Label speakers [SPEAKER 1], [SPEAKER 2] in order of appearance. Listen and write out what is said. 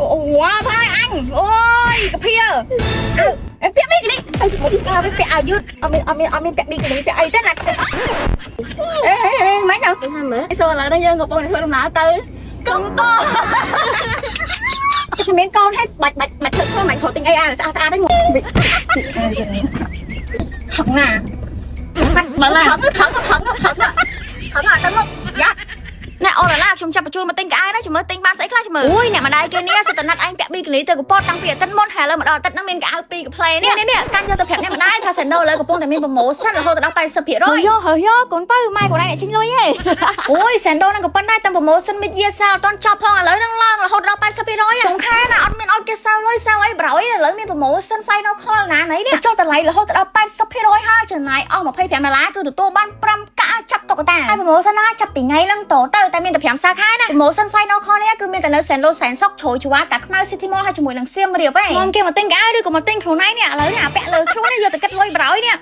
[SPEAKER 1] អូវ៉ាផាយអញអូយកភាអើពាក់ប៊ីគីនីទៅពាក់អាវយឺតអត់មានអត់មានអត់មានពាក់ប៊ីគីនីពាក់អីទេណាអេមិនទៅ
[SPEAKER 2] ថាមើល
[SPEAKER 1] សូឥឡូវនេះយើងកំពុងតែធ្វើដំណើរទៅកំពតតែមានកូនឲ្យបាច់បាច់មកធ្វើខ្លួនមិនហូតទិញអីអាស្អាតស្អាតហ្នឹងខឹងណាបាច់មកខឹងខឹងខឹងខឹងខឹងអត់ទៅមកយ៉ាណែអូឡាឡាខ្ញុំចាប់បញ្ជូនមកទិញកៅអៅដែរចាំមើលទិញបានស្អីខ្លះចាំមើលអូយអ្នកម្ដាយគេនេះសិតតែណាត់ឯងពាក់ប៊ីគីនីទៅកពតតាំងពីអាទិត្យមុនហើយឥឡូវមកដល់អាទិត្យហ្នឹងមានកៅអៅពីរកាផ្លែនេះនេះនេះកាន់យកទៅប្រាប់អ្នកម្ដាយថាសេណូឥឡូវកំពុងតែមាន promotion រហូតដល់80%យកហើយកកូនបើម៉ែកូនឯងអ្នកចេញលុយហេអូយសេណូហ្នឹងក៏ប៉ុណ្ណាតែ promotion mid year sale អត់ទាន់ចប់ផងឥឡូវហ្នឹងឡើងរហូតដល់80%ចុងខែណាអត់មានឲ្យគេសើលុយសើអីប្រយឥឡូវមាន promotion final call ណាណីនេះចុះតម្លៃរហូតដល់80%ហើយចំណាយអស់25ដុល្លារគឺទទួលបាន5កាក់ចាប់តុក្កតាហើយ promotion ណាចាប់ពីថ្ងៃហ្នឹងតទៅតែមានតែ5សាខាណា promotion final call នេះគឺមានតែនៅសែនឡូសែនសុកជ្រោយចង្វាតាខ្មៅ City Mall ហើយជាមួយនឹងសៀមរាបឯងមកគេមកទិញកៅអៅឬក៏មកទិញខ្លួនឯងនេះឥឡូវនេះអាពាក់លើខ្លួននេះយកទៅគិតលុយប្រយនេះ